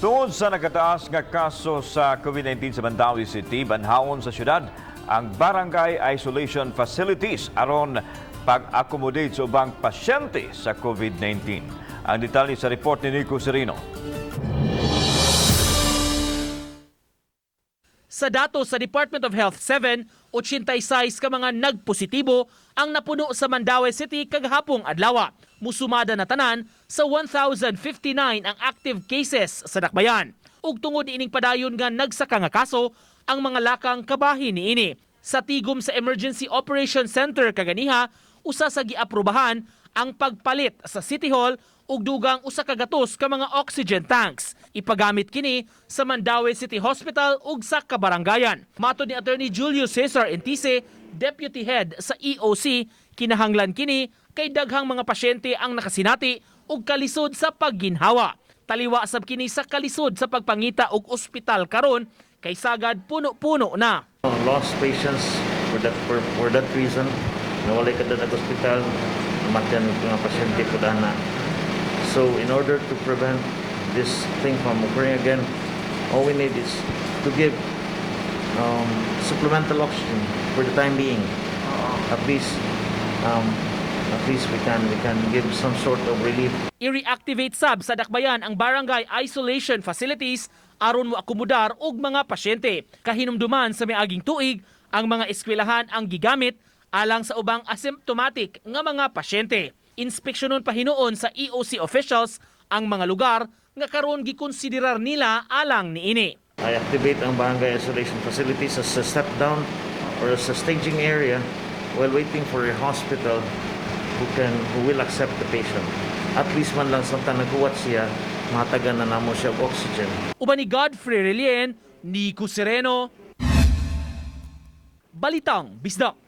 Tungod sa nakataas nga kaso sa COVID-19 sa Mandaue City, banhawon sa syudad ang barangay isolation facilities aron pag-accommodate sa ubang pasyente sa COVID-19. Ang detalye sa report ni Nico Serino. Sa datos sa Department of Health 7, 86 ka mga nagpositibo ang napuno sa Mandaue City kagahapong adlaw. Musumada na tanan sa 1,059 ang active cases sa dakbayan. Ug tungod ining padayon nga nagsaka nga kaso, ang mga lakang kabahin niini. Sa tigom sa Emergency Operation Center kaganiha, usa sa giaprobahan ang pagpalit sa City Hall ug dugang 100 ka mga oxygen tanks. Ipagamit kini sa Mandaue City Hospital ug sa Kabarangayan. Matod ni Attorney Julio Cesar Entise, Deputy Head sa EOC, kinahanglan kini kay daghang mga pasyente ang nakasinati ug kalisod sa pagginhawa. Taliwa sab kini sa kalisod sa pagpangita og ospital karon kay sagad puno-puno na. Lost patients for that reason. Nawalay kada nag-hospital, namatyan ang mga pasyente po na. So in order to prevent this thing from occurring again, all we need is to give supplemental oxygen for the time being. At least we can give some sort of relief. I-reactivate sab sa dakbayan ang barangay isolation facilities aron mo akomodar og mga pasyente. Kahinumduman sa miaging tuig, ang mga eskwelahan ang gigamit alang sa ubang asymptomatic nga mga pasyente. Inspeksyonon pa hinuon sa EOC officials ang mga lugar nga karon gikonsiderar nila alang niini. I activate ang barangay isolation facilities as a step down or as a staging area while waiting for a hospital who will accept the patient. At least man lang samtang naghuwat siya, mahatagan na namo siya og oxygen. Uban ni Godfrey Relien, Nico Sereno, Balitang Bisdak.